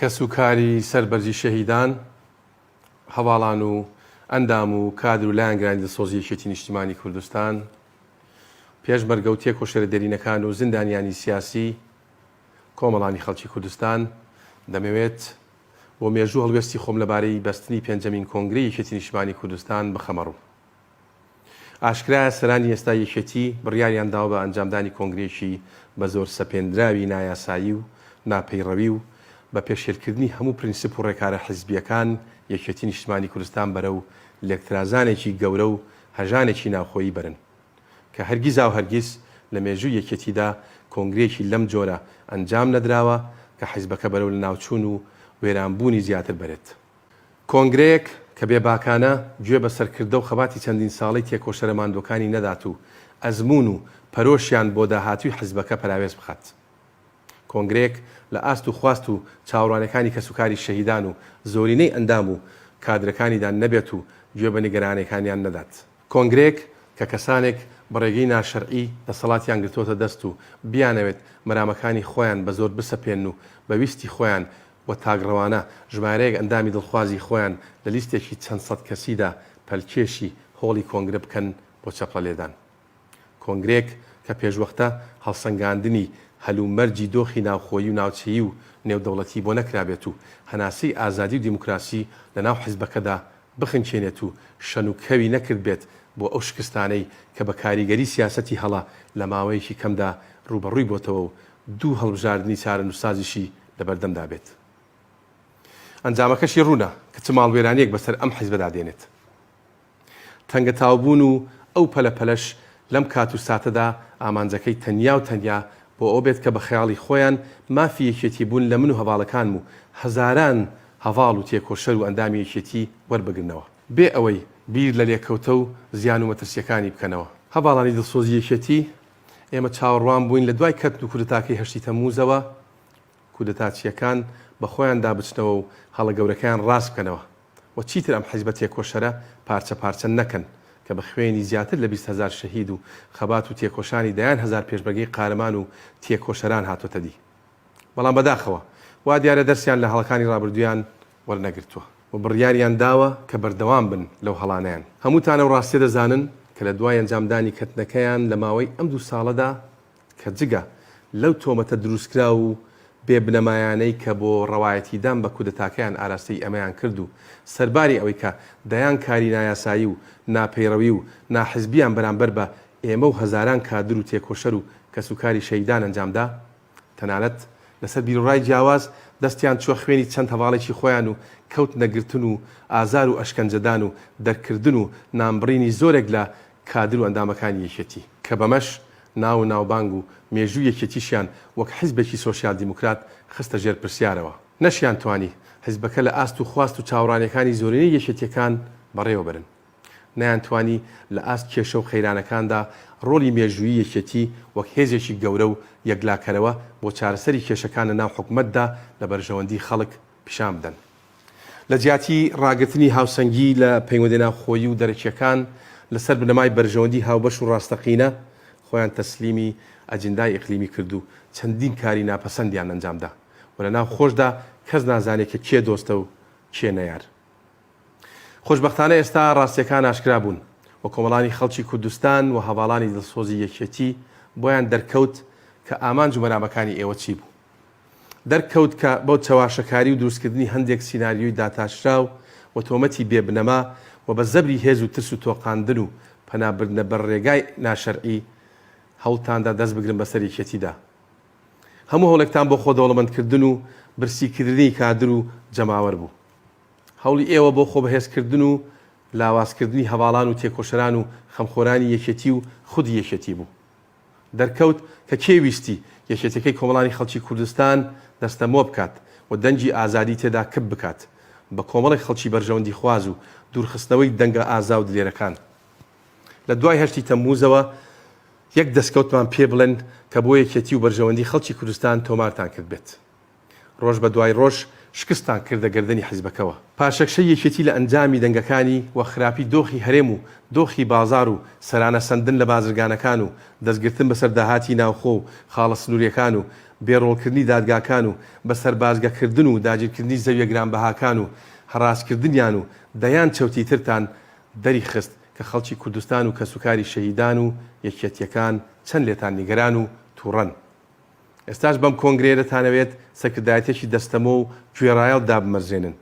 کەسوکاری سەربەرزی شەهیدان، هەڤاڵان و ئەندام و کادر و لایەنگرانی دڵسۆزی یەکێتی نیشتیمانی کوردستان، پێشمەرگە و تێکۆشەرە دێرینەکان و زیندانیانی سیاسی، کۆمەڵانی خەڵکی کوردستان، دەمەوێت بۆ مێژوو هەڵوێستی خۆم لەبارەی بەستنی پێنجەمین کۆنگرەی یەکێتی نیشتیمانی کوردستان بخەمەڕوو. ئاشکرایە سەرانی ئێستای یەکێتی بڕیاریان داوە بە ئەنجامدانی کۆنگرەیەکی بە زۆر سەپێنراوی نایاسایی و ناپەیڕەوی و بە پێشێلکردنی هەموو پرنسپ و ڕێکارە حیزبییەکان یەکێتی نیشتمانی کوردستان بەرەو لێکترازانێکی گەورە و هەژانێکی ناوخۆیی بەرن کە هەرگیزاو هەرگیز لە مێژووی یەکێتیدا کۆنگرەیەکی لەم جۆرە ئەنجام نەدراوە کە حیزبەکە بەرەو لەناوچوون و وێرانبوونی زیاتر بەرێت. کۆنگرەیەک کە بێباکانە گوێ بە سەرکردە و خەباتی چەندین ساڵەی تێکۆشەرە ماندووەکانی نەدات و ئەزموون و پەرۆشیان بۆ داهاتووی حیزبەکە پەراوێز بخات. کۆنگرەیەک لە ئاست و خواست و چاوەڕوانیەکانی کەسوکاری شەهیدان و زۆرینەی ئەندام و کادرەکانیدا نەبێت و گوێ بە نیگەرانێکانیان نەدات. کۆنگرەیەک کە کەسانێک بە ڕێگەی ناشەرعی دەسەڵاتیان گرتۆتە دەست و بیانەوێت مەرامەکانی خۆیان بە زۆر بسەپێنن و بە ویستی خۆیان و تاکڕەوانە ژمارەیەک ئەندامی دڵخوازی خۆیان لە لیستێکی چەند سەد کەسیدا پەلکێشی هۆڵی کۆنگرە بکەن بۆ چەپڵە لێدان. کۆنگرەیەک کە پێشوەختە هەڵسەنگاندنی هەلومەرجی دۆخی ناوخۆیی و ناوچەیی و نێودەوڵەتی بۆ نەکرابێت و هەناسەی ئازادی و دیموکراسی لەناو حزبەکەدا بخنکێنێت و شەن و کەوی نەکردبێت بۆ ئەو شکستانەی کە بە کاریگەری سیاسەتی هەڵە لە ماوەیەکی کەمدا ڕووبەڕووی بۆتەوە و دوو هەڵبژاردنی چارەنووسسازیشی لەبەردەمدا بێت. ئەنجامەکەشی ڕوونە کە چ ماڵوێرانییەک بەسەر ئەم حیزبەدا دێنێت. تەنگەتاوبوون و ئەو پەلە پەلەش لەم کات و ساتەدا ئامانجەکەی تەنیا و تەنیا بۆ ئەوە بێت کە بە خەیاڵی خۆیان مافی یەکێتی بوون لە من و هەڤاڵەکانم و هەزاران هەڤاڵ و تێکۆشەر و ئەندامی یەکێتی وەربگرنەوە. بێ ئەوەی بیر لە لێکەوتە و زیان و مەترسییەکانی بکەنەوە. هەڤاڵانی دڵسۆزی یەکێتی، ئێمە چاوەڕوان بووین لە دوای کەتن و کودەتاکەی هەشتی تەمموزەوە، کودەتاچییەکان بە خۆیاندا بچنەوە و هەڵە گەورەکەیان ڕاست بکەنەوە و چیتر ئەم حیزبە تێکۆشەرە پارچە پارچە نەکەن کە بە خوێنی زیاتر لە 20 هەزار شەهید و خەبات و تێکۆشانی دەیان هەزار پێشمەرگەی قارەمان و تێکۆشەران هاتۆتە دی. بەڵام بەداخەوە وا دیارە دەرسیان لە هەڵەکانی ڕابردوویان وەرنەگرتووە و بڕیاریان داوە کە بەردەوام بن لەو هەڵانەیان. هەمووتان ئەو ڕاستیە دەزانن کە لە دوای ئەنجامدانی کەتنەکەیان لە ماوەی ئەم دوو ساڵەدا کە جگە لەو تۆمەتە دروستکراو و بێ بنەمایانەی کە بۆ ڕەوایەتیدان بە کودەتاکەیان ئاراستەی ئێمەیان کرد و سەرباری ئەوەی کە دەیان کاری نایاسایی و ناپەیڕەوی و ناحزبیان بەرامبەر بە ئێمە و هەزاران کادر و تێکۆشەر و کەسوکاری شەهیدان ئەنجامدا، تەنانەت لەسەر بیروڕای جیاواز دەستیان چووە خوێنی چەند هەڤاڵێکی خۆیان و کەوتنە گرتن و ئازار و ئەشکەنجەدان و دەرکردن و نانبڕینی زۆرێک لە کادر و ئەندامەکانی یەکێتی، کە بەمەش ناو و ناوبانگ و مێژووی یەکێتیشیان وەک حیزبێکی سۆسیال دیموکرات خستە ژێر پرسیارەوە. نەشیان توانی حیزبەکە لە ئاست و خواست و چاوەڕانیەکانی زۆرینەی یەکێتیەکان بەڕێوە بەرن. نەیانتوانی لە ئاست کێشە و قەیرانەکاندا ڕۆڵی مێژوویی یەکێتی وەک هێزێکی گەورە و یەکلاکەرەوە بۆ چارەسەری کێشەکان لە ناو حکومەتدا لە بەرژەوەندی خەڵک پیشان بدەن. لە جیاتی ڕاگرتنی هاوسەنگی لە پەیوەندە ناوخۆیی و دەرەکییەکان لەسەر بنەمای بەرژەوەندی هاوبەش و ڕاستەقینە، خۆیان تەسلیمی ئەجندای ئیقلیمی کرد و چەندین کاری ناپەسەندیان ئەنجامدا و لە ناو خۆشدا کەس نازانێ کە کێ دۆستە و کێ نەیار. خۆشبەختانە ئێستا ڕاستیەکان ئاشکرا بوون و کۆمەڵانی خەڵکی کوردستان و هەڤاڵانی دڵسۆزی یەکێتی بۆیان دەرکەوت کە ئامانج و مەرامەکانی ئێوە چی بوو. دەرکەوت کە بۆ چەواشەکاری و دروستکردنی هەندێک سیناریۆی داتاشراو و تۆمەتی بێ بنەما و بە زەبری هێز و ترس و تۆقاندن و پەنا بردنە بەر ڕێگای ناشەرعی هەوڵتاندا دەست بگرن بەسەر یەکێتیدا. هەموو هەوڵێکتان بۆ خۆدەوڵەمەندکردن و برسیکردنی کادر و جەماوەر بوو. هەوڵی ئێوە بۆ خۆبەهێزکردن و لاوازکردنی هەڤاڵان و تێکۆشەران و خەمخۆرانی یەکێتی و خودی یەکێتی بوو. دەرکەوت کە کێ ویستی یەکێتیەکەی کۆمەڵانی خەڵکی کوردستان دەستەمۆ بکات و دەنگی ئازادی تێدا کپ بکات بە کۆمەڵێک خەڵکی بەرژەوەندیخواز و دوورخستنەوەی دەنگە ئازا و دلێرەکان. لە دوای هەشتی تەمموزەوە یەک دەستکەوتمان پێ بڵێن کە بۆ یەکێتی و بەرژەوەندی خەڵکی کوردستان تۆمارتان کردبێت. ڕۆژ بە دوای ڕۆژ شکستتان کردە گەردنی حیزبەکەوە. پاشەکشەی یەکێتی لە ئەنجامی دەنگەکانی و خراپی دۆخی هەرێم و دۆخی بازاڕ و سەرانە سەندن لە بازرگانەکان و دەستگرتن بەسەر داهاتی ناوخۆ و خاڵە سنوریەکان و. بێ ڕۆڵکردنی دادگاکان و بە سەربازگەکردن و داگیرکردنی زەویە گرانبەهاکان و هەڕاجکردنیان و دەیان چەوتی ترتان دەری خست کە خەڵکی کوردستان و کەسوکاری شەهیدان و یەکیەتیەکان چەند لێتان نیگەران و توڕەن. ئێستاش بەم کۆنگرەیە دەتانەوێت سەرکردایەتیەکی دەستەمۆ و گوێڕایەڵ دابمەزرێنن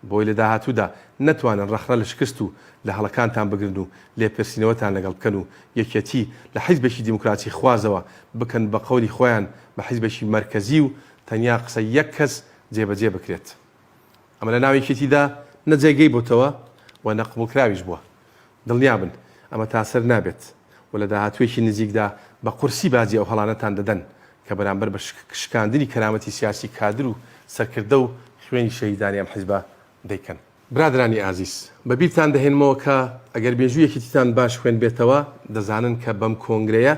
بۆی لە داهاتوودا نەتوانن ڕەخنە لە شکست و لە هەڵەکانتان بگرن و لێپرسینەوەتان لەگەڵ بکەن و یەکیەتی لە حیزبێکی دیموکراسی خوازەوە بکەن بە قەولی خۆیان بە حیزبێکی مەرکەزی و تەنیا قسەی یەک کەس جێبەجێ بکرێت. ئەمە لە ناو یەکێتیدا نە جێگەی بۆتەوە و نە قبوڵکراویش بووە. دڵنیابن ئەمە تاسەر نابێت و لە داهاتوویەکی نزیکدا بە قورسی باجی ئەو هەڵانەتان دەدەن کە بەرامبەر بە شکاندنی کەرامەتی سیاسی کادر و سەرکردە و خوێنی شەهیدانی ئەم حیزبە دەیکەن. برادەرانی ئازیز، بە بیرتان دەهێنمەوە کە ئەگەر مێژووی یەکێتیتان باش خوێندبێتەوە دەزانن کە بەم کۆنگرەیە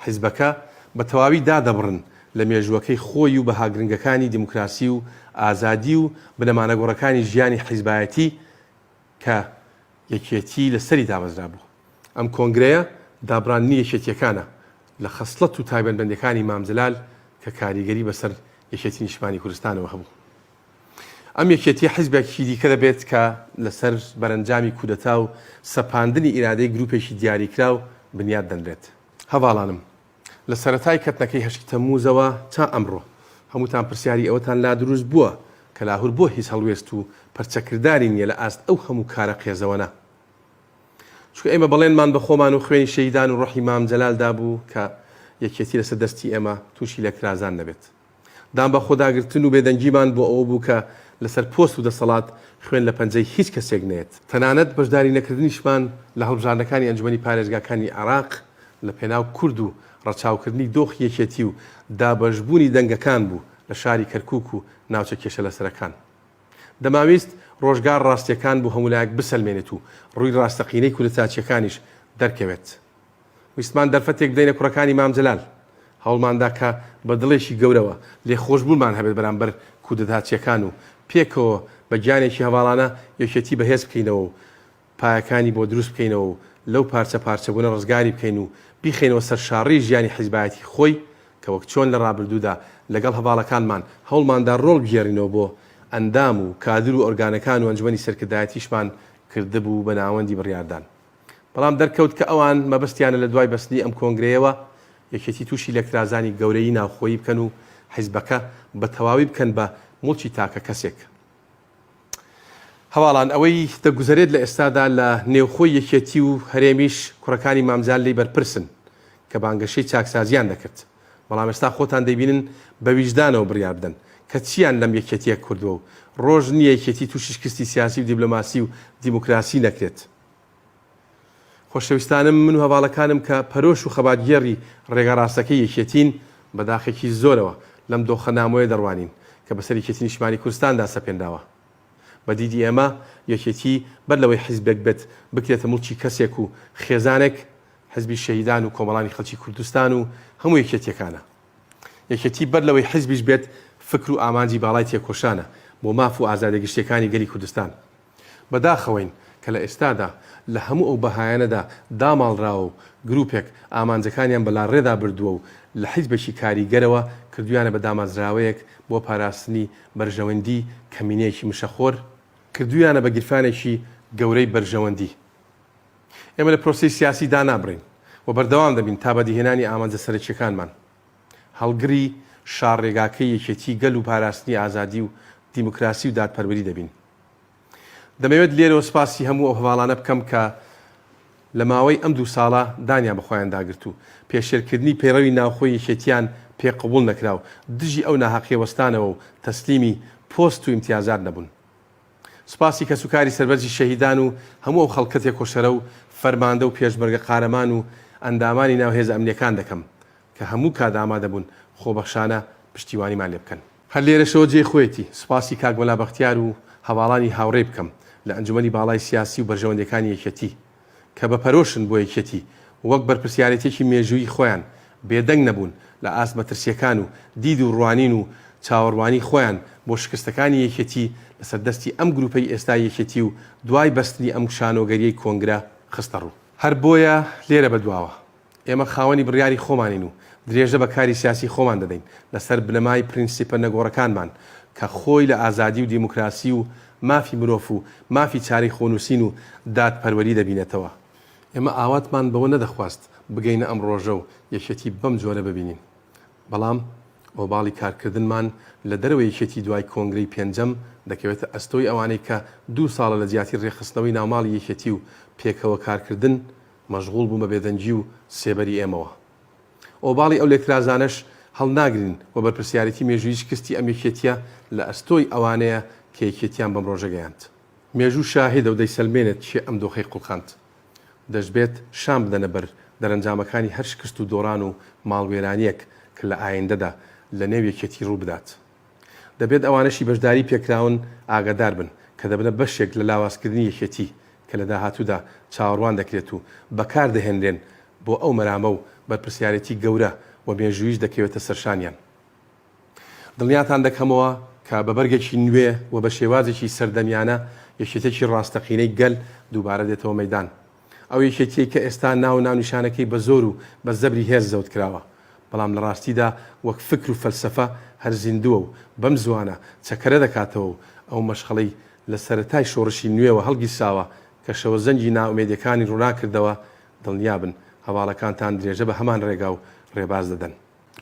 حیزبەکە بە تەواوی دادەبڕن لە مێژووەکەی خۆی و بەها گرنگەکانی دیموکراسی و ئازادی و بنەما نەگۆڕەکانی ژیانی حیزبایەتی کە یەکێتی لە سەری دامەزرابوو. ئەم کۆنگرەیە دابڕاندنی یەکێتییەکانە لە خەسڵەت و تایبەتمەندیەکانی مام جەلال کە کاریگەری بەسەر یەکێتی نیشتمانی کوردستانەوە هەبوو. ئەم یەکێتیە حیزبێکی دیکە دەبێت کە لەسەر بەرەنجامی کودەتا و سەپاندنی ئیرادەی گروپێکی دیاریکراو بنیات دەنرێت. هەڤاڵانم، لە سەرەتای کەتنەکەی هەشتی تەمموزەوە تا ئەمڕۆ، هەمووتان پرسیاری ئەوەتان لا دروست بووە کە لاهور بۆ هیچ هەڵوێست و پەرچەکرداری نییە لە ئاست ئەو هەموو کارە قێزەوەنە؟ چونکە ئێمە بەڵێنمان بە خۆمان و خوێنی شەهیدان و ڕۆحی مام جەلال دابوو کە یەکێتی لەسەر دەستی ئێمە تووشی لێکترازان نەبێت. دانبەخۆداگرتن و بێدەنگیمان بۆ ئەوە بوو کە لەسەر پۆست و دەسەڵات خوێن لە پەنجەی هیچ کەسێک نەیەت. تەنانەت بەشدارینەکردنیشمان لە هەڵبژاردنەکانی ئەنجومەنی پارێزگاکانی عێراق لە پێناو کورد و ڕەچاوکردنی دۆخی یەکێتی و دابەشبوونی دەنگەکان بوو لە شاری کەرکوک و ناوچە کێشەلەسەرەکان. دەماویست ڕۆژگار ڕاستیەکان بۆ هەموولایەک بسەلمێنێت و ڕووی ڕاستەقینەی کودەتاچیەکانیش دەرکەوێت. ویستمان دەرفەتێک بدەینە کوڕەکانی مام جەلال. هەوڵماندا کە بە دڵێکی گەورەوە لێخۆشبوونمان هەبێت بەرامبەر کودەتاچیەکان و پێکەوە بە گیانێکی هەڤاڵانە یەکێتی بەهێز بکەینەوە و پایەکانی بۆ دروست بکەینەوە و لەو پارچە پارچەبوونە ڕزگاری بکەین و بیخەینەوە سەر شاڕێی ژیانی حیزبایەتی خۆی کە وەک چۆن لە ڕابردوودا لەگەڵ هەڤاڵەکانمان هەوڵماندا ڕۆڵ بگێڕینەوە بۆ ئەندام و کادر و ئۆرگانەکان و ئەنجومەنی سەرکردایەتیشمان کردبوو بە ناوەندی بڕیاردان. بەڵام دەرکەوت کە ئەوان مەبەستیانە لە دوای بەستنی ئەم کۆنگرەیەوە یەکێتی تووشی لێکترازانی گەورەی ناوخۆیی بکەن و حیزبەکە بە تەواوی بکەن بە موڵکی تاکە کەسێک. هەواڵان ئەوەی دەگوزەرێت لە ئێستادا لە نێوخۆی یەکێتی و هەرێمیش کوڕەکانی مام جەلال لێی بەرپرسن کە بانگەشەی چاکسازیان دەکرد بەڵام ئێستا خۆتان دەیبینن بە ویژدانەوە بڕیار بدەن کە چیان لەم یەکێتیە کردووە و ڕۆژ نییە یەکێتی تووشی شکستی سیاسی و دیبلۆماسی و دیموکراسی نەکرێت. خۆشەویستانم من و هەڤاڵەکانم کە پەرۆش و خەباتگێڕی ڕێگا ڕاستەکەی یەکێتین بە داخێکی زۆرەوە لەم دۆخە نامۆیە دەڕوانین کە بەسەر یەکێتی نیشتمانی کوردستاندا سەپێنراوە. بە دیدی ئێمە یەکێتی بەر لەوەی حیزبێک بێت بکرێتە موڵکی کەسێک و خێزانێک، حیزبی شەهیدان و کۆمەڵانی خەڵکی کوردستان و هەموو یەکێتیەکانە. یەکێتی بەر لەوەی حیزبیش بێت فکر و ئامانجی باڵای تێکۆشانە بۆ ماف و ئازادیە گشتیەکانی گەلی کوردستان. بەداخەوەین کە لە ئێستادا لە هەموو ئەو بەهایانەدا داماڵراوە و گروپێک ئامانجەکانیان بە لاڕێدا بردووە و لە حیزبێکی کاریگەرەوە کردویانە بە دامەزراوەیەک بۆ پاراستنی بەرژەوەندی کەمینەیەکی مشەخۆر، کردویانە بە گیرفانێکی گەورەی بەرژەوەندی. ئێمە لە پرۆسەی سیاسی دانابڕین و بەردەوام دەبین تا بەدیهێنانی ئامانجە سەرەکیەکانمان. هەڵگری شاڕێگاکەی یەکێتی گەل و پاراستنی ئازادی و دیموکراسی و دادپەروەری دەبین. دەمەوێت لێرەوە سوپاسی هەموو ئەو هەڤاڵانە بکەم کە لە ماوەی ئەم دوو ساڵە دانیان بە خۆیاندا گرت و پێشێلکردنی پەیڕەوی ناوخۆی یەکێتییان پێ قبوڵ نەکرا و دژی ئەو ناهەقیە وەستانەوە و تەسلیمی پۆست و ئیمتیازات نەبوون. سوپاسی کەسوکاری سەربەرزی شەهیدان و هەموو ئەو خەڵکە تێکۆشەرە و فەرماندە و پێشمەرگە قارەمان و ئەندامانی ناو هێزە ئەمنییەکان دەکەم کە هەموو کات ئامادەبوون خۆبەخشانە پشتیوانیمان لێ بکەن. هەر لێرەشەوە جێی خۆیەتی سوپاسی کاک مەلا بەختیار و هەڤاڵانی هاوڕێی بکەم لە ئەنجومەنی باڵای سیاسی و بەرژەوەندیەکانی یەکێتی کە بە پەرۆشن بۆ یەکێتی و وەک بەرپرسیارێتیەکی مێژوویی خۆیان بێدەنگ نەبوون لە ئاست مەترسیەکان و دید و ڕوانین و چاوەڕوانی خۆیان بۆ شکستەکانی یەکێتی لەسەر دەستی ئەم گروپەی ئێستای یەکێتی و دوای بەستنی ئەم شانۆگەریەی کۆنگرە خستە ڕوو. هەر بۆیە لێرە بەدواوە ئێمە خاوەنی بڕیاری خۆمانین و درێژە بە کاری سیاسی خۆمان دەدەین لەسەر بنەمای پرینسیپە نەگۆڕەکانمان کە خۆی لە ئازادی و دیموکراسی و مافی مرۆف و مافی چارەی خۆنووسین و دادپەروەری دەبینێتەوە. ئێمە ئاواتمان بەوە نەدەخواست بگەینە ئەم ڕۆژە و یەکێتی بەم جۆرە ببینین. بەڵام ئۆباڵی کارکردنمان لە دەرەوەی یەکێتی دوای کۆنگرەی پێنجەم دەکەوێتە ئەستۆی ئەوانەی کە دوو ساڵە لە جیاتی رێکخستنەوەی ناوماڵی یەکێتی و پێکەوە کارکردن مەشغوڵ بوون بە بێدەنگی و سێبەری ئێمەوە. ئۆباڵی ئەو لێکترازانەش هەڵناگرین و بەرپرسیارێتی مێژوویی شکستی ئەم یەکێتیە لە ئەستۆی ئەوانەیە کە یەکێتیان بەم رۆژە گەیاند. مێژوو شاهیدە و دەیسەلمێنێت کێ ئەم دۆخەی خوڵقاند. دەشبێت شان بدەنە بەر دەرەنجامەکانی هەر شکست و دۆڕان و ماڵوێرانییەک کە لە ئایندەدا لە نێو یەکێتی ڕوو بدات. دەبێت ئەوانەشی بەشداری پێکراون ئاگادار بن کە دەبنە بەشێک لە لاوازکردنی یەکێتی کە لە داهاتوودا چاوەڕوان دەکرێت و بەکار دەهێنرێن بۆ ئەو مەرامە و بەرپرسیارێتی گەورە و مێژووییش دەکەوێتە سەرشانیان. دڵنیاتان دەکەمەوە کە بە بەرگێکی نوێ و بە شێوازێکی سەردەمیانە یەکێتیەکی ڕاستەقینەی گەل دووبارە دێتەوە مەیدان. ئەو یەکێتیەی کە ئێستا ناو و ناونیشانەکەی بە زۆر و بە زەبری هێز زەوت کراوە، بەڵام لە ڕاستیدا وەک فکر و فەلسەفە هەر زیندووە و بەم زووانە چەکەرە دەکاتەوە و ئەو مەشخەڵەی لە سەرەتای شۆڕشی نوێوە هەڵگیرساوە کە شەوەزەنگی نائومێدیەکانی ڕووناکردەوە، دڵنیابن هەڤاڵەکانتان درێژە بە هەمان ڕێگا و ڕێباز دەدەن.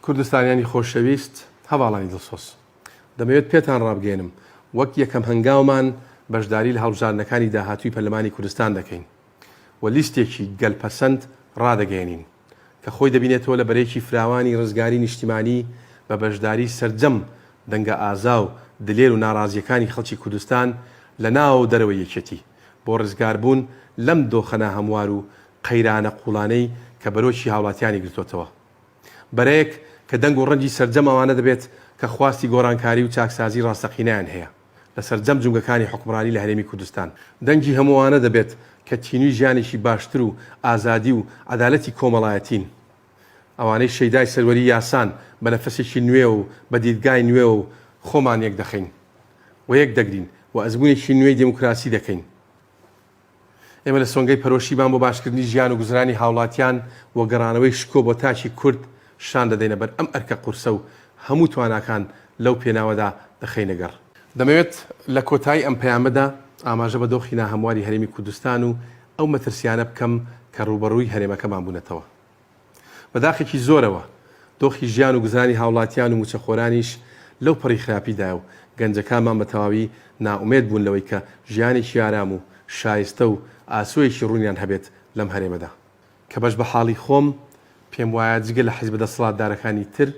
کوردستانیانی خۆشەویست، هەڤاڵانی دڵسۆز، دەمەوێت پێتان ڕابگەیەنم وەک یەکەم هەنگاومان بەشداری لە هەڵبژاردنەکانی داهاتووی پەرلەمانی کوردستان دەکەین و لیستێکی گەل پەسەند ڕادەگەیەنین کە خۆی دەبینێتەوە لە بەرەیەکی فراوانی ڕزگاری نیشتیمانی بە بەشداری سەرجەم دەنگە ئازا و دلێر و ناڕازییەکانی خەڵکی کوردستان لە ناوە و دەرەوەی یەکێتی بۆ ڕزگاربوون لەم دۆخە ناهەموار و قەیرانە قووڵانەی کە بەرۆکی هاوڵاتیانی گرتۆتەوە. بەرەیەک کە دەنگ و ڕەنگی سەرجەم ئەوانە دەبێت کە خواستی گۆڕانکاری و چاکسازی ڕاستەقینەیان هەیە لە سەرجەم جومگەکانی حوکمڕانی لە هەرێمی کوردستان. دەنگی هەموو ئەوانە دەبێت کە تینووی ژیانێکی باشتر و ئازادی و عەدالەتی کۆمەڵایەتین. ئەوانەی شەیدای سەروەری یاسان بە نەفەسێکی نوێوە و بە دیدگای نوێوە و خۆمان یەکدەخەین و یەکدەگرین و ئەزموونێکی نوێی دێموکراسی دەکەین. ئێمە لە سۆنگەی پەرۆشیمان بۆ باشکردنی ژیان و گوزەرانی هاوڵاتیان و گەڕانەوەی شکۆ بۆ تاکی کورد شان دەدەینە بەر ئەم ئەرکە قورسە و هەموو تواناکان لەو پێناوەدا دەخەینە گەڕ. دەمەوێت لە کۆتایی ئەم پەیامەدا ئاماژە بە دۆخی ناهەمواری هەرێمی کوردستان و ئەو مەترسیانە بکەم کە ڕووبەڕووی هەرێمەکەمان بوونەتەوە. بە داخێکی زۆرەوە دۆخی ژیان و گوزەرانی هاوڵاتیان و مووچەخۆرانیش لەو پەڕی خراپیدایە و گەنجەکانمان بە تەواوی نائومێد بوون لەوەی کە ژیانێکی ئارام و شایستە و ئاسۆیەکی ڕوونیان هەبێت لەم هەرێمەدا. کە بەش بە حاڵی خۆم پێم وایە جگە لە حیزبە دەسەڵاتدارەکانی تر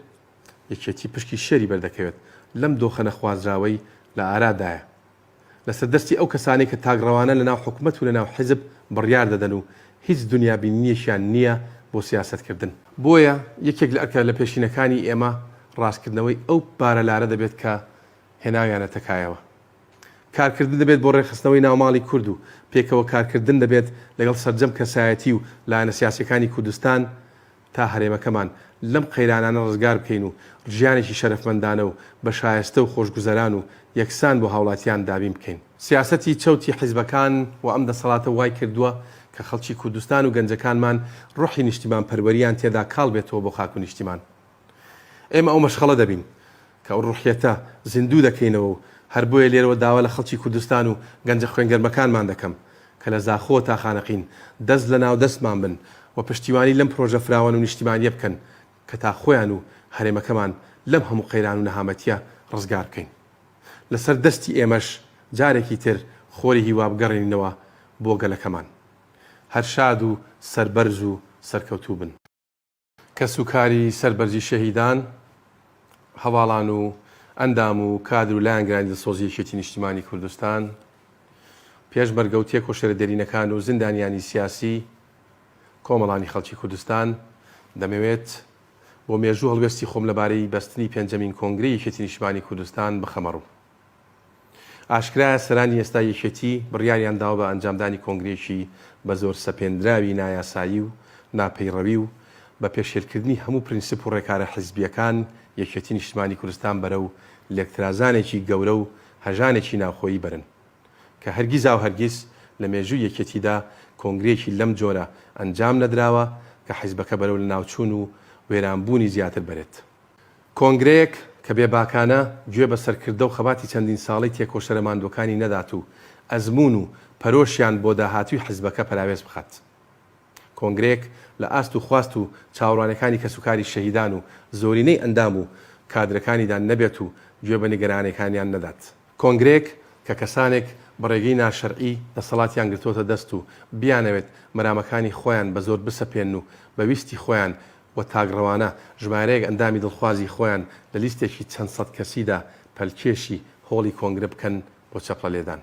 یەکێتی پشکی شێری بەردەکەوێت لەم دۆخە نەخوازراوەی لە ئارادایە. لەسەر دەستی ئەو کەسانەی کە تاکڕەوانە لەناو حکومەت و لەناو حیزب بڕیار دەدەن و هیچ دونیابینییەکیان نییە بۆ سیاسەتکردن. بۆیە یەکێک لە ئەرکە لەپێشینەکانی ئێمە ڕاستکردنەوەی ئەو بارە لارە دەبێت کە هێناویانەتە کایەوە. کارکردن دەبێت بۆ ڕێکخستنەوەی ناوماڵی کورد و پێکەوە کارکردن دەبێت لەگەڵ سەرجەم کەسایەتی و لایەنە سیاسییەکانی کوردستان تا هەرێمەکەمان لەم قەیرانانە ڕزگار بکەین و ژیانێکی شەرەفمەندانە و بە شایەستە و خۆشگوزەران و یەکسان بۆ هاوڵاتیان دابین بکەین. سیاسەتی چەوتی حیزبەکان و ئەم دەسەڵاتە وای کردووە کە خەڵکی کوردستان و گەنجەکانمان ڕۆحی نیشتیمانپەروەریان تێدا کاڵ بێتەوە بۆ خاک و نیشتیمان. ئێمە ئەو مەشخەڵە دەبین کە ئەو ڕوحیەتە زیندوو دەکەینەوە و هەر بۆیە لێرەوە داوا لە خەڵکی کوردستان و گەنجە خوێنگەرمەکانمان دەکەم کە لە زاخۆوە تا خانەقین دەست لە ناو دەستمان بن و پشتیوانی لەم پرۆژە فراوان و نیشتیمانیە بکەن کە تا خۆیان و هەرێمەکەمان لەم هەموو قەیران و نەهامەتیە ڕزگار بکەین. لەسەر دەستی ئێمەش جارێکی تر خۆری هیوا بگەڕێنینەوە بۆ گەلەکەمان. هەر شاد و سەربەرز و سەرکەوتوو بن. کەسوکاری سەربەرزی شەهیدان، هەڤاڵان و ئەندام و کادر و لایەنگرانی دڵسۆزی یەکێتی نیشتیمانی کوردستان، پێشمەرگە و تێکۆشەرە دێرینەکان و زیندانیانی سیاسی، کۆمەڵانی خەڵکی کوردستان، دەمەوێت بۆ مێژوو هەڵوێستی خۆم لەبارەی بەستنی پێنجەمین کۆنگرەی یەکێتی نیشتیمانی کوردستان بخەمەڕوو. ئاشکرایە سەرانی ئێستای یەکێتی بڕیاریان داوە بە ئەنجامدانی کۆنگرەیەکی بە زۆر سەپێندراوی نایاسایی و ناپەیڕەوی و بە پێشێلکردنی هەموو پرینسپ و ڕێکارە حیزبییەکان یەکێتی نیشتمانی کوردستان بەرەو لێکترازانێکی گەورە و هەژانێکی ناوخۆیی بەرن کە هەرگیزاو هەرگیز لە مێژووی یەکێتیدا کۆنگرەیەکی لەم جۆرە ئەنجام نەدراوە کە حیزبەکە بەرەو لەناوچوون و. وێرانبوونی زیاتر بەرێت. کۆنگرەیەک کە بێباکانە گوێ بە سەرکردە و خەباتی چەندین ساڵەی تێکۆشەرە ماندووەکانی نەدات و ئەزموون و پەرۆشیان بۆ داهاتووی حزبەکە پەراوێز بخات. کۆنگرەیەک لە ئاست و خواست و چاوەڕوانیەکانی کەسوکاری شەهیدان و زۆرینەی ئەندام و کادرەکانیدا نەبێت و گوێ بە نیگەرانێکانیان نەدات. کۆنگرەیەک کە کەسانێک بە ڕێگەی ناشەرعی دەسەڵاتیان گرتۆتە دەست و بیانەوێت مەرامەکانی خۆیان بە زۆر بسەپێنن و بە ویستی خۆیان و تاکڕەوانە ژمارەیەک ئەندامی دڵخوازی خۆیان لە لیستێکی چەند سەد کەسیدا پەلکێشی هۆڵی کۆنگرە بکەن بۆ چەپڵە لێدان.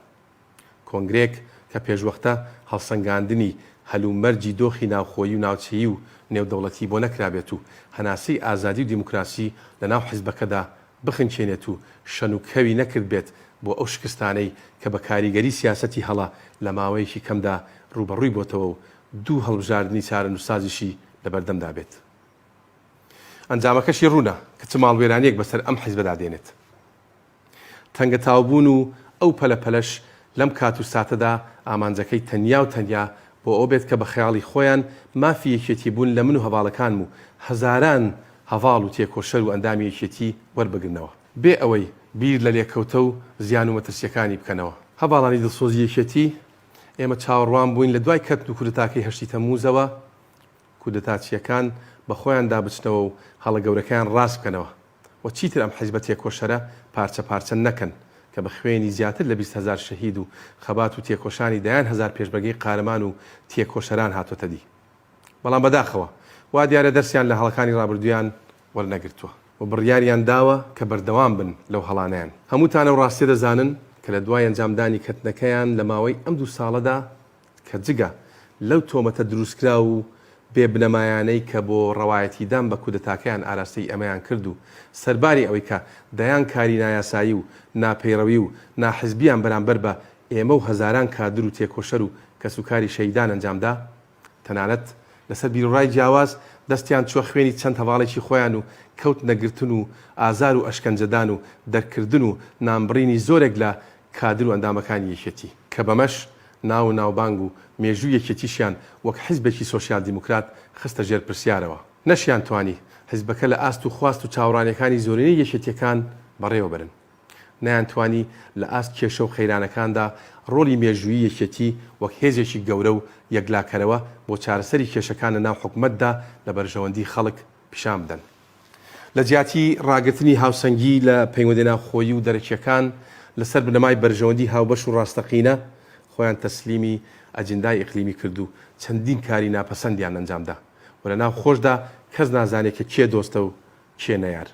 کۆنگرەیەک کە پێشوەختە هەڵسەنگاندنی هەلومەرجی دۆخی ناوخۆیی و ناوچەیی و نێودەوڵەتی بۆ نەکرابێت و هەناسەی ئازادی و دیموکراسی لەناو حزبەکەدا بخنکێنێت و شەن و کەوی نەکردبێت بۆ ئەو شکستانەی کە بە کاریگەری سیاسەتی هەڵە لە ماوەیەکی کەمدا ڕووبەڕووی بۆتەوە و دوو هەڵبژاردنی چارەنووسسازیشی لەبەردەمدا بێت. ئەنجامەکەشی ڕوونە کە چ ماڵوێرانییەک بەسەر ئەم حزبەدا دێنێت. تەنگەتاوبوون و ئەو پەلە پەلەش لەم کات و ساتەدا ئامانجەکەی تەنیا و تەنیا بۆ ئەوە بێت کە بە خەیاڵی خۆیان مافی یەکێتی بوون لە من و هەڤاڵەکانم و هەزاران هەڤاڵ و تێکۆشەر و ئەندامی یەکێتی وەربگرنەوە. بێ ئەوەی بیر لە لێکەوتە و زیان و مەترسییەکانی بکەنەوە. هەڤاڵانی دڵسۆزی یەکێتی، ئێمە چاوەڕوان بووین لە دوای کەتن و کودەتاکەی هەشتی تەمموزەوە، کودەتاچییەکان بە خۆیاندا بچنەوە و هەڵە گەورەکەیان ڕاست بکەنەوە و چیتر ئەم حیزبە تێکۆشەرە پارچە پارچە نەکەن کە بە خوێنی زیاتر لە 20 هەزار شەهید و خەبات و تێکۆشانی دەیان هەزار پێشمەرگەی قارەمان و تێکۆشەران هاتۆتە دی. بەڵام بەداخەوە وا دیارە دەرسیان لە هەڵەکانی ڕابردوویان وەرنەگرتووە و بڕیاریان داوە کە بەردەوام بن لەو هەڵانەیان. هەمووتان ئەو ڕاستیە دەزانن کە لە دوای ئەنجامدانی کەتنەکەیان لە ماوەی ئەم دوو ساڵەدا کە جگە لەو تۆمەتە دروستکراو و بێ بنەمایانەی کە بۆ ڕەوایەتیدان بە کودەتاکەیان ئاراستەی ئێمەیان کرد و سەرباری ئەوەی کە دەیان کاری نایاسایی و ناپەیڕەوی و ناحزبیان بەرامبەر بە ئێمە و هەزاران کادر و تێکۆشەر و کەسوکاری شەهیدان ئەنجامدا، تەنانەت لەسەر بیروڕای جیاواز دەستیان چووە خوێنی چەند هەڤاڵێکی خۆیان و کەوتنە گرتن و ئازار و ئەشکەنجەدان و دەرکردن و نانبڕینی زۆرێک لە کادر و ئەندامەکانی یەکێتی، کە بەمەش ناو و ناوبانگ و مێژووی یەکێتیشیان وەک حیزبێکی سۆسیال دیموکرات خستە ژێر پرسیارەوە. نەشیان توانی حیزبەکە لە ئاست و خواست و چاوەڕانیەکانی زۆرینەی یەکێتیەکان بەڕێوە بەرن. نەیانتوانی لە ئاست کێشە و قەیرانەکاندا ڕۆڵی مێژوویی یەکێتی وەک هێزێکی گەورە و یەکلاکەرەوە بۆ چارەسەری کێشەکان لە ناو حکومەتدا لە بەرژەوەندی خەڵک پیشان بدەن. لە جیاتی ڕاگرتنی هاوسەنگی لە پەیوەندیە ناوخۆیی و دەرەکیەکان لە سەر بنەمای بەرژەوەندی هاوبەش و ڕاستەقینە، خۆیان تەسلیمی ئەجندای ئیقلیمی کرد و چەندین کاری ناپەسەندیان ئەنجامدا و لە ناو خۆشدا کەس نازانێ کە کێ دۆستە و کێ نەیار.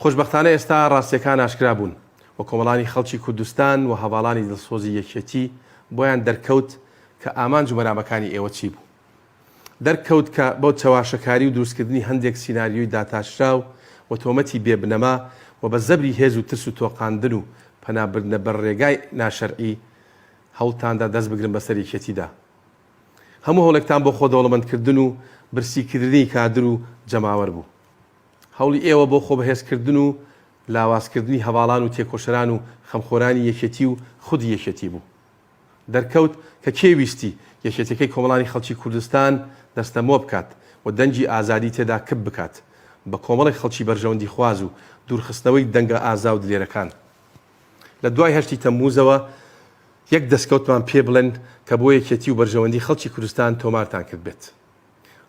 خۆشبەختانە ئێستا ڕاستیەکان ئاشکرا بوون و کۆمەڵانی خەڵکی کوردستان و هەڤاڵانی دڵسۆزی یەکێتی بۆیان دەرکەوت کە ئامانج و مەرامەکانی ئێوە چی بوو. دەرکەوت کە بۆ چەواشەکاری و دروستکردنی هەندێک سیناریۆی داتاشراو و تۆمەتی بێ بنەما و بە زەبری هێز و ترس و تۆقاندن و پەنا بردنە بەر ڕێگای ناشەرعی هەوڵتاندا دەست بگرن بەسەر یەکێتیدا. هەموو هەوڵێکتان بۆ خۆدەوڵەمەندکردن و برسیکردنی کادر و جەماوەر بوو. هەوڵی ئێوە بۆ خۆبەهێزکردن و لاوازکردنی هەڤاڵان و تێکۆشەران و خەمخۆرانی یەکێتی و خودی یەکێتی بوو. دەرکەوت کە کێ ویستی یەکێتیەکەی کۆمەڵانی خەڵکی کوردستان دەستەمۆ بکات و دەنگی ئازادی تێدا کپ بکات بە کۆمەڵێک خەڵکی بەرژەوەندیخواز و دوورخستنەوەی دەنگە ئازا و دلێرەکان. لە دوای هەشتی تەمموزەوە یەک دەستکەوتمان پێ بڵێن کە بۆ یەکێتی و بەرژەوەندی خەڵکی کوردستان تۆمارتان کردبێت.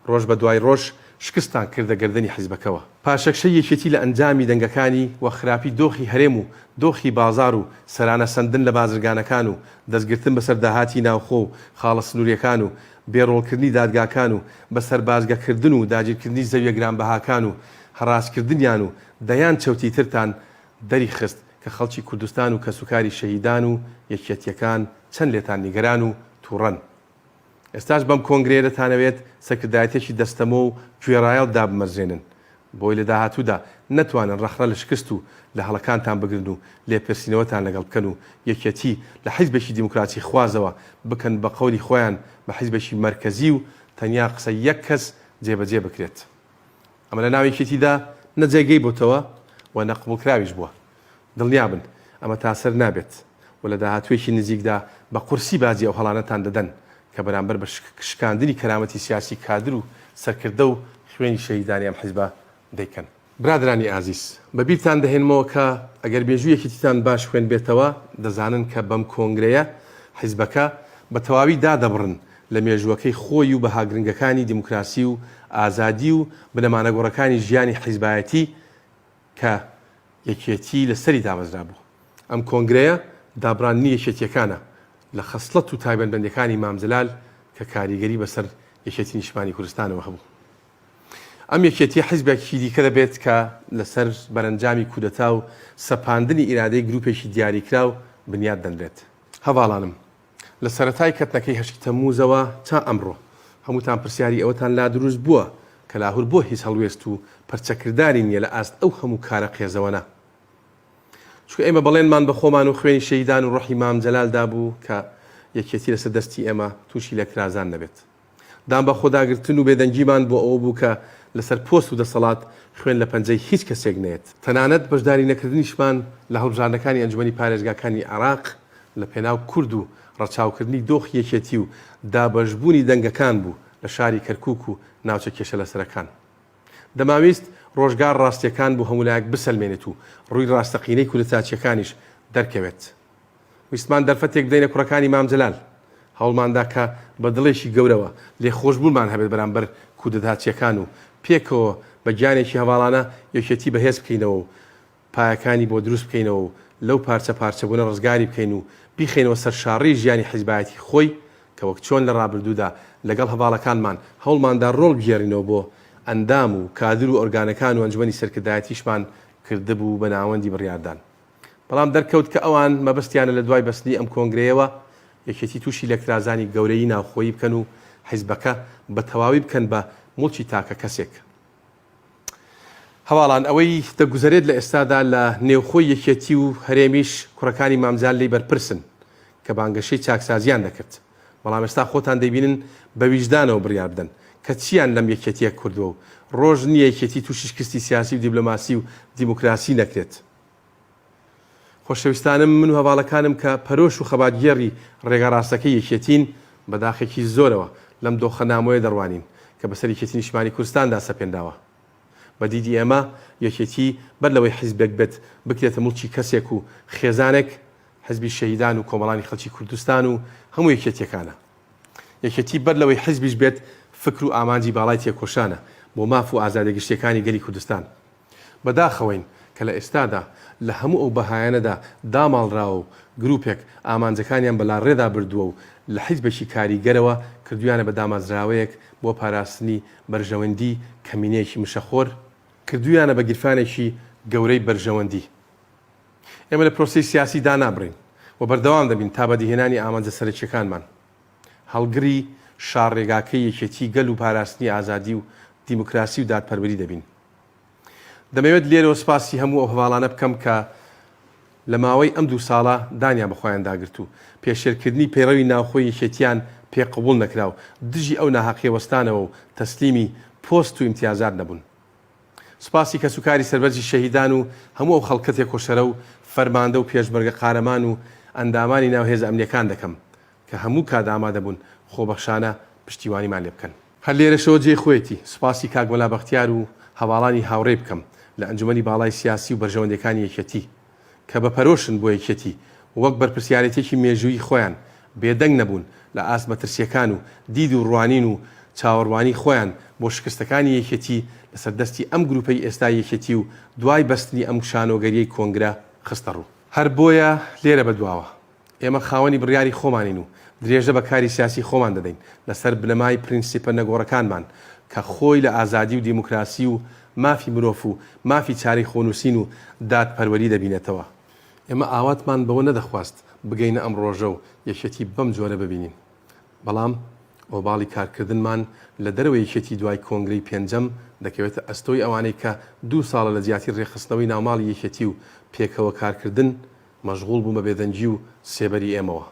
ڕۆژ بە دوای ڕۆژ شکستتان کردە گەردنی حیزبەکەوە. پاشەکشەی یەکێتی لە ئەنجامی دەنگەکانی و خراپی دۆخی هەرێم و دۆخی بازاڕ و سەرانە سەندن لە بازرگانەکان و دەستگرتن بەسەر داهاتی ناوخۆ و خاڵە سنوریەکان و بێ ڕۆڵکردنی دادگاکان و بە سەربازگەکردن و داگیرکردنی زەویە گرانبەهاکان و هەڕاجکردنیان و دەیان چەوتی ترتان دەریخست کە خەڵکی کوردستان و کەسوکاری شەهیدان و یەکیەتیەکان چەند لێتان نیگەران و توڕەن. ئێستاش بەم کۆنگرەیە دەتانەوێت سەرکردایەتیەکی دەستەمۆ و گوێڕایەڵ دابمەزرێنن بۆی لە داهاتوودا نەتوانن ڕەخنە لە شکست و لە هەڵەکانتان بگرن و لێپرسینەوەتان لەگەڵ بکەن و یەکێتی لە حیزبێکی دیموکراسی خوازەوە بکەن بە قەولی خۆیان بە حیزبێکی مەرکەزی و تەنیا قسەی یەک کەس جێبەجێ بکرێت. ئەمە لە ناو یەکێتیدا نە جێگەی بۆتەوە و نە قبوڵکراویش بووە. دڵنیابن ئەمە تاسەر نابێت و لە داهاتوویەکی نزیکدا بە قورسی باجی ئەو هەڵانەتان دەدەن کە بەرامبەر بە شکاندنی کەرامەتی سیاسی کادر و سەرکردە و. خوێنی شەهیدانی ئەم حیزبە دەیکەن. برادەرانی ئازیز، بە بیرتان دەهێنمەوە کە ئەگەر مێژووی یەکێتیتان باش خوێندبێتەوە، دەزانن کە بەم کۆنگرەیە حیزبەکە بە تەواوی دادەبڕن لە مێژووەکەی خۆی و بەها گرنگەکانی دیموکراسی و ئازادی و بنەما نەگۆڕەکانی ژیانی حیزبایەتی کە یەکێتی لە سەری دامەزرابوو. ئەم کۆنگرەیە دابڕاندنی یەکێتییەکانە لە خەسڵەت و تایبەتمەندیەکانی مام جەلال کە کاریگەری بەسەر یەکێتی نیشتمانی کوردستانەوە هەبوو. ئەم یەکێتیە حیزبێکی دیکە دەبێت کە لەسەر بەرەنجامی کودەتا و سەپاندنی ئیرادەی گروپێکی دیاریکراو بنیات دەنرێت. هەڤاڵانم، لە سەرەتای کەتنەکەی هەشتی تەمموزەوە تا ئەمڕۆ، هەمووتان پرسیاری ئەوەتان لا دروست بووە کە لاهور بۆ هیچ هەڵوێست و پەرچەکرداری نییە لە ئاست ئەو هەموو کارە قێزەوەنە؟ چونکە ئێمە بەڵێنمان بە خۆمان و خوێنی شەهیدان و ڕۆحی مام جەلال دابوو کە یەکێتی لەسەر دەستی ئێمە تووشی لێکترازان نەبێت. دانبەخۆداگرتن و بێدەنگیمان بۆ ئەوە بوو کە لەسەر پۆست و دەسەڵات خوێن لە پەنجەی هیچ کەسێک نەیەت. تەنانەت بەشداری نەکردنیشمان لە هەڵبژاردنەکانی ئەنجومەنی پارێزگاکانی عێراق لە پێناو کورد و ڕەچاوکردنی دۆخی یەکێتی و دابەشبوونی دەنگەکان بوو لە شاری کەرکوک و ناوچە کێشەلەسەرەکان. دەمانویست ڕۆژگار ڕاستییەکان بۆ هەموولایەک بسەلمێنێت و ڕووی ڕاستەقینەی کودەتاچییەکانیش دەرکەوێت. ویستمان دەرفەتێک بدەینە کوڕەکانی مام جەلال. هەوڵماندا کە بە دڵێکی گەورەوە لێخۆشبوونمان هەبێت بەرامبەر کودەتاچییەکان و پێکەوە بە گیانێکی هەڤاڵانە یەکێتی بەهێز بکەینەوە و پایەکانی بۆ دروست بکەینەوە و لەو پارچە پارچەبوونە ڕزگاری بکەین و بیخەینەوە سەر شاڕێی ژیانی حیزبایەتی خۆی کە وەک چۆن لە ڕابردوودا لەگەڵ هەڤاڵەکانمان هەوڵماندا ڕۆڵ بگێڕینەوە بۆ ئەندام و کادر و ئۆرگانەکان و ئەنجومەنی سەرکردایەتیشمان کردبوو بە ناوەندی بڕیاردان. بەڵام دەرکەوت کە ئەوان مەبەستیانە لە دوای بەستنی ئەم کۆنگرەیەوە یەکێتی تووشی لێکترازانی گەورەی ناوخۆیی بکەن و حیزبەکە بە تەواوی بکەن بە موڵکی تاکە کەسێک. هەواڵان ئەوەی دەگوزەرێت لە ئێستادا لە نێوخۆی یەکێتی و هەرێمیش کوڕەکانی مام جەلال لێی بەرپرسن کە بانگەشەی چاکسازیان دەکرد بەڵام ئێستا خۆتان دەیبینن بە ویژدانەوە بڕیار بدەن کە چیان لەم یەکێتیە کردووە و ڕۆژ نییە یەکێتی تووشی شکستی سیاسی و دیبلۆماسی و دیموکراسی نەکرێت. خۆشەویستانم من و هەڤاڵەکانم کە پەرۆش و خەباتگێڕی ڕێگا ڕاستەکەی یەکێتین بە داخێکی زۆرەوە لەم دۆخە نامۆیە دەڕوانین کە بەسەر یەکێتی نیشتمانی کوردستاندا سەپێنراوە. بە دیدی ئێمە یەکێتی بەر لەوەی حیزبێک بێت بکرێتە موڵکی کەسێک و خێزانێک، حیزبی شەهیدان و کۆمەڵانی خەڵکی کوردستان و هەموو یەکێتیەکانە. یەکێتی بەر لەوەی حیزبیش بێت فکر و ئامانجی باڵای تێکۆشانە بۆ ماف و ئازادیە گشتیەکانی گەلی کوردستان. بەداخەوەین کە لە ئێستادا لە هەموو ئەو بەهایانەدا داماڵراوە و گروپێک ئامانجەکانیان بە لاڕێدا بردووە و لە حیزبێکی کاریگەرەوە کردویانە بە دامەزراوەیەک بۆ پاراستنی بەرژەوەندی کەمینەیەکی مشەخۆر، کردویانە بە گیرفانێکی گەورەی بەرژەوەندی. ئێمە لە پرۆسەی سیاسی دانابڕین و بەردەوام دەبین تا بەدیهێنانی ئامانجە سەرەکیەکانمان. هەڵگری شاڕێگاکەی یەکێتی گەل و پاراستنی ئازادی و دیموکراسی و دادپەروەری دەبین. دەمەوێت لێرەوە سوپاسی هەموو ئەو هەڤاڵانە بکەم کە لە ماوەی ئەم دوو ساڵە دانیان بە خۆیاندا گرت و پێشێلکردنی پەیڕەوی ناوخۆی یەکێتییان پێ قبوڵ نەکرا و دژی ئەو ناهەقیە وەستانەوە و تەسلیمی پۆست و ئیمتیازات نەبوون. سوپاسی کەسوکاری سەربەرزی شەهیدان و هەموو ئەو خەڵکە تێکۆشەرە و فەرماندە و پێشمەرگە قارەمان و ئەندامانی ناو هێزە ئەمنییەکان دەکەم کە هەموو کات ئامادەبوون خۆبەخشانە پشتیوانیمان لێ بکەن. هەر لێرەشەوە جێی خۆیەتی سوپاسی کاک مەلا بەختیار و هەڤاڵانی هاوڕێی بکەم لە ئەنجومەنی باڵای سیاسی و بەرژەوەندیەکانی یەکێتی کە بە پەرۆشن بۆ یەکێتی و وەک بەرپرسیارێتیەکی مێژوویی خۆیان بێدەنگ نەبوون لە ئاست مەترسیەکان و دید و ڕوانین و چاوەڕوانی خۆیان بۆ شکستەکانی یەکێتی لەسەر دەستی ئەم گروپەی ئێستای یەکێتی و دوای بەستنی ئەم شانۆگەریەی کۆنگرە خستە ڕوو. هەر بۆیە لێرە بەدواوە ئێمە خاوەنی بڕیاری خۆمانین و درێژە بە کاری سیاسی خۆمان دەدەین لەسەر بنەمای پرینسیپە نەگۆڕەکانمان کە خۆی لە ئازادی و دیموکراسی و مافی مرۆف و مافی چارەی خۆنووسین و دادپەروەری دەبینێتەوە. ئێمە ئاواتمان بەوە نەدەخواست بگەینە ئەم ڕۆژە و یەکێتی بەم جۆرە ببینین، بەڵام ئۆباڵی کارکردنمان لە دەرەوەی یەکێتی دوای کۆنگرەی پێنجەم دەکەوێتە ئەستۆی ئەوانەی کە دوو ساڵە لە جیاتی ڕێکخستنەوەی ناوماڵی یەکێتی و پێکەوە کارکردن مەشغوڵ بوون بە بێدەنگی و سێبەری ئێمەوە.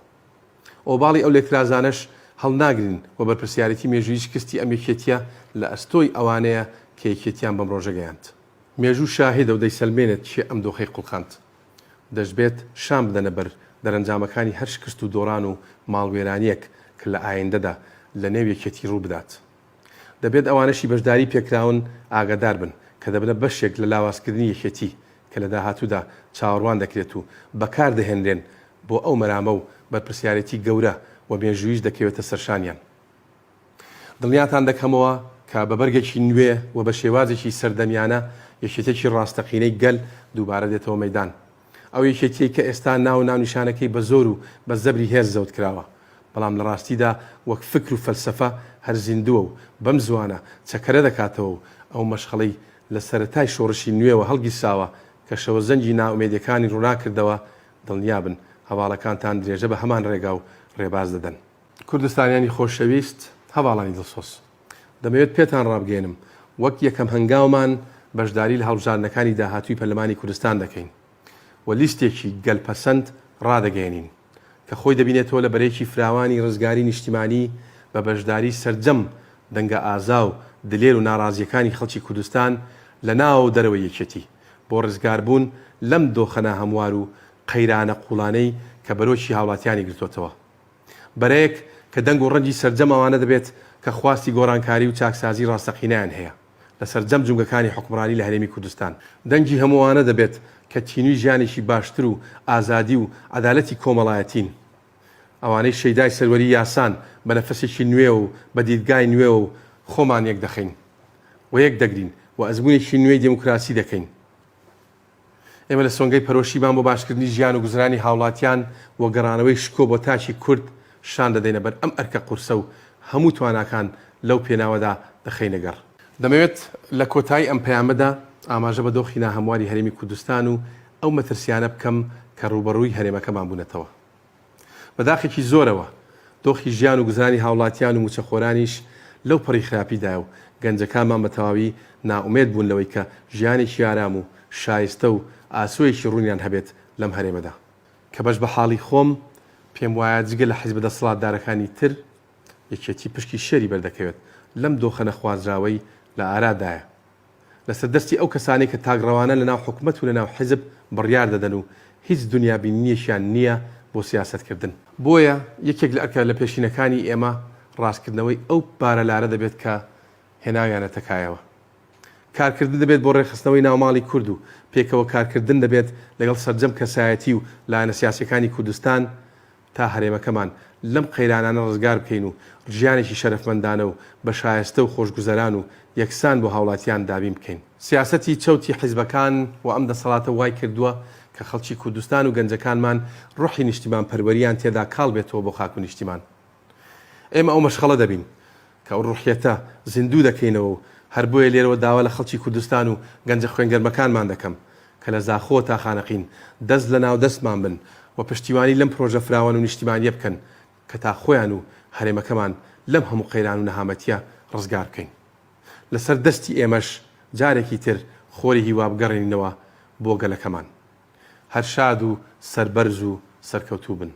ئۆباڵی ئەو لێکترازانەش هەڵناگرین و بەرپرسیارێتی مێژوویی شکستی ئەم یەکێتییە لە ئەستۆی ئەوانەیە کە یەکێتییان بەم ڕۆژە گەیاند. مێژوو شاهیدە و دەیسەلمێنێت کێ ئەم دۆخەی خوڵقاند. دەشبێت شان بدەنە بەر دەرەنجامەکانی هەر شکست و دۆڕان و ماڵوێرانییەک کە لە ئایندەدا لە نێو یەکێتی ڕوو بدات. دەبێت ئەوانەشی بەشداری پێکراون ئاگادار بن کە دەبنە بەشێک لە لاوازکردنی یەکێتی کە لە داهاتوودا چاوەڕوان دەکرێت و بەکار دەهێنرێن بۆ ئەو مەرامە و بەرپرسیارێتی گەورە و مێژووییش دەکەوێتە سەرشانیان. دڵنیاتان دەکەمەوە کە بە بەرگێکی نوێ و بە شێوازێکی سەردەمیانە یەکێتیەکی ڕاستەقینەی گەل دووبارە دێتەوە مەیدان. ئەو یەکێتیەی کە ئێستا ناو و ناونیشانەکەی بە زۆر و بە زەبری هێز زەوت کراوە، بەڵام لە ڕاستیدا وەک فکر و فەلسەفە هەر زیندووە و بەم زووانە چەکەرە دەکاتەوە و ئەو مەشخەڵەی لە سەرەتای شۆڕشی نوێوە هەڵگیرساوە کە شەوەزەنگی نائومێدیەکانی ڕووناکردەوە، دڵنیابن هەڤاڵەکانتان درێژە بە هەمان ڕێگا و ڕێباز دەدەن. کوردستانیانی خۆشەویست، هەڤاڵانی دڵسۆز، دەمەوێت پێتان ڕابگەیەنم وەک یەکەم هەنگاومان بەشداری لە هەڵبژاردنەکانی داهاتووی پەرلەمانی کوردستان دەکەین و لیستێکی گەل پەسەند ڕادەگەیەنین کە خۆی دەبینێتەوە لە بەرەیەکی فراوانی ڕزگاری نیشتیمانی بە بەشداری سەرجەم دەنگە ئازا و دلێر و ناڕازییەکانی خەڵکی کوردستان لە ناوە و دەرەوەی یەکێتی بۆ ڕزگاربوون لەم دۆخە ناهەموار و قەیرانە قووڵانەی کە بەرۆکی هاوڵاتیانی گرتۆتەوە. بەرەیەک کە دەنگ و ڕەنگی سەرجەم ئەوانە دەبێت کە خواستی گۆڕانکاری و چاکسازی ڕاستەقینەیان هەیە لە سەرجەم جومگەکانی حوکمڕانی لە هەرێمی کوردستان. دەنگی هەموو ئەوانە دەبێت کە تینووی ژیانێکی باشتر و ئازادی و عەدالەتی کۆمەڵایەتین. ئەوانەی شەیدای سەروەری یاسان بە نەفەسێکی نوێوە و بە دیدگای نوێوە و خۆمان یەکدەخەین و یەکدەگرین و ئەزموونێکی نوێی دێموکراسی دەکەین. ئێمە لە سۆنگەی پەرۆشیمان بۆ باشکردنی ژیان و گوزەرانی هاوڵاتیان و گەڕانەوەی شکۆ بۆ تاکی کورد شان دەدەینە بەر ئەم ئەرکە قورسە و هەموو تواناکان لەو پێناوەدا دەخەینە گەڕ. دەمەوێت لە کۆتایی ئەم پەیامەدا ئاماژە بە دۆخی ناهەمواری هەرێمی کوردستان و ئەو مەترسیانە بکەم کە ڕووبەڕووی هەرێمەکەمان بوونەتەوە. بە داخێکی زۆرەوە دۆخی ژیان و گوزەرانی هاوڵاتیان و مووچەخۆرانیش لەو پەڕی خراپیدایە و گەنجەکانمان بە تەواوی نائومێد بوون لەوەی کە ژیانێکی ئارام و شایستە و ئاسۆیەکی ڕوونیان هەبێت لەم هەرێمەدا. کە بەش بە حاڵی خۆم پێم وایە جگە لە حیزبە دەسەڵاتدارەکانی تر یەکێتی پشکی شێری بەردەکەوێت لەم دۆخە نەخوازراوەی لە ئارادایە. لەسەر دەستی ئەو کەسانەی کە تاکڕەوانە لەناو حکومەت و لەناو حیزب بڕیار دەدەن و هیچ دونیابینینیەکیان نییە بۆ سیاسەتکردن. بۆیە یەکێک لە ئەرکە لەپێشینەکانی ئێمە ڕاستکردنەوەی ئەو بارە لارە دەبێت کە هێناویانەتە کایەوە. کارکردن دەبێت بۆ ڕێکخستنەوەی ناوماڵی کورد و پێکەوە کارکردن دەبێت لەگەڵ سەرجەم کەسایەتی و لایەنە سیاسیەکانی کوردستان تا هەرێمەکەمان لەم قەیرانانە ڕزگار بکەین و ژیانێکی شەرەفمەندانە و بە شایەستە و خۆشگوزەران و یەکسان بۆ هاوڵاتیان دابین بکەین. سیاسەتی چەوتی حیزبەکان و ئەم دەسەڵاتە وای کردووە کە خەڵکی کوردستان و گەنجەکانمان ڕۆحی نیشتیمانپەروەریان تێدا کاڵ بێتەوە بۆ خاک و نیشتیمان. ئێمە ئەو مەشخەڵە دەبین کە ئەو ڕوحیەتە زیندوو دەکەینەوە و هەر بۆیە لێرەوە داوا لە خەڵکی کوردستان و گەنجە خوێنگەرمەکانمان دەکەم کە لە زاخۆوە تا خانەقین دەست لە ناو دەستمان بن و پشتیوانی لەم پرۆژە فراوان و نیشتیمانییە بکەن کە تا خۆیان و هەرێمەکەمان لەم هەموو قەیران و نەهامەتییە ڕزگار بکەین. لەسەر دەستی ئێمەش جارێکی تر خۆری هیوا بگەڕێنینەوە بۆ گەلەکەمان. هەر شاد و سەربەرز و سەرکەوتوو بن.